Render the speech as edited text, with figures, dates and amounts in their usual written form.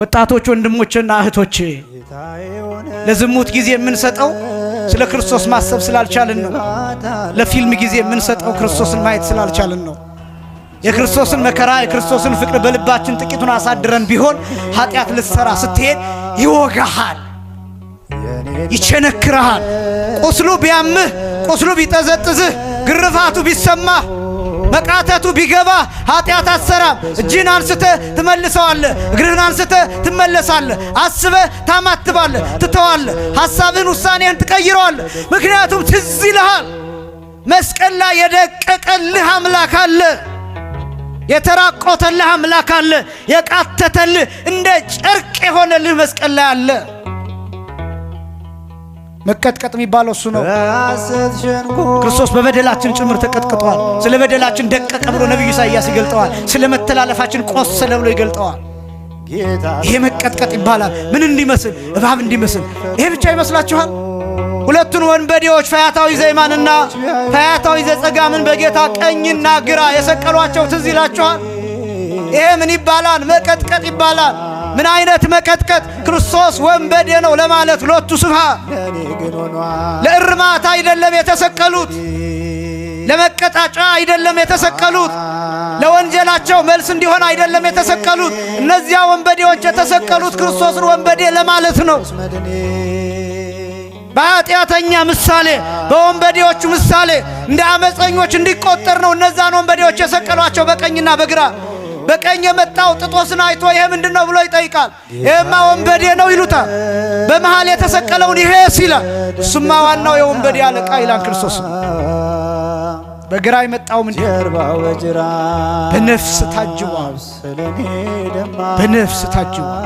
ወጣቶች ወንድሞቼና እህቶቼ፣ ለዝሙት ጊዜ የምንሰጠው ስለ ክርስቶስ ማሰብ ስላልቻልን ነው። ለፊልም ጊዜ የምንሰጠው ክርስቶስን ማየት ስላልቻልን ነው። የክርስቶስን መከራ፣ የክርስቶስን ፍቅር በልባችን ጥቂቱን አሳድረን ቢሆን ኃጢአት ልትሰራ ስትሄድ ይወጋሃል፣ ይቸነክርሃል። ቁስሉ ቢያምህ፣ ቁስሉ ቢጠዘጥዝህ፣ ግርፋቱ ቢሰማህ፣ መቃተቱ ቢገባ ኃጢአት አትሰራም። እጅህን አንስተህ ትመልሰዋለህ፣ እግርህን አንስተህ ትመለሳለህ። አስበህ ታማትባለህ፣ ትተዋለህ። ሐሳብህን ውሳኔህን ትቀይረዋለህ። ምክንያቱም ትዝ ይልሃል፣ መስቀል ላይ የደቀቀልህ አምላክ አለ። የተራቆተልህ አምላክ አለ። የቃተተልህ፣ እንደ ጨርቅ የሆነልህ መስቀል ላይ አለ። መቀጥቀጥ የሚባለው እሱ ነው። ክርስቶስ በበደላችን ጭምር ተቀጥቅጧል። ስለ በደላችን ደቀቀ ብሎ ነቢዩ ኢሳይያስ ይገልጠዋል። ስለ መተላለፋችን ቆሰለ ብሎ ይገልጠዋል። ይሄ መቀጥቀጥ ይባላል። ምን እንዲመስል? እባብ እንዲመስል። ይሄ ብቻ ይመስላችኋል? ሁለቱን ወንበዴዎች ፈያታዊ ዘየማንና ፈያታዊ ዘጸጋምን በጌታ ቀኝና ግራ የሰቀሏቸው ትዝ ይላችኋል? ይሄ ምን ይባላል? መቀጥቀጥ ይባላል። ምን አይነት መቀጥቀጥ? ክርስቶስ ወንበዴ ነው ለማለት። ሎቱ ስብሐት። ለእርማት አይደለም የተሰቀሉት፣ ለመቀጣጫ አይደለም የተሰቀሉት፣ ለወንጀላቸው መልስ እንዲሆን አይደለም የተሰቀሉት። እነዚያ ወንበዴዎች የተሰቀሉት ክርስቶስን ወንበዴ ለማለት ነው። በኃጢአተኛ ምሳሌ፣ በወንበዴዎቹ ምሳሌ እንደ አመፀኞች እንዲቆጠር ነው እነዛን ወንበዴዎች የሰቀሏቸው በቀኝና በግራ። በቀኝ የመጣው ጥጦስን አይቶ ይሄ ምንድን ነው ብሎ ይጠይቃል። ይሄማ ወንበዴ ነው ይሉታል። በመሃል የተሰቀለውን ይሄስ ይላል። እሱማ ዋናው የወንበዴ አለቃ ይላል ክርስቶስ። በግራ የመጣውም እንዲህ በነፍስ ታጅቧል። በነፍስ ታጅቧል።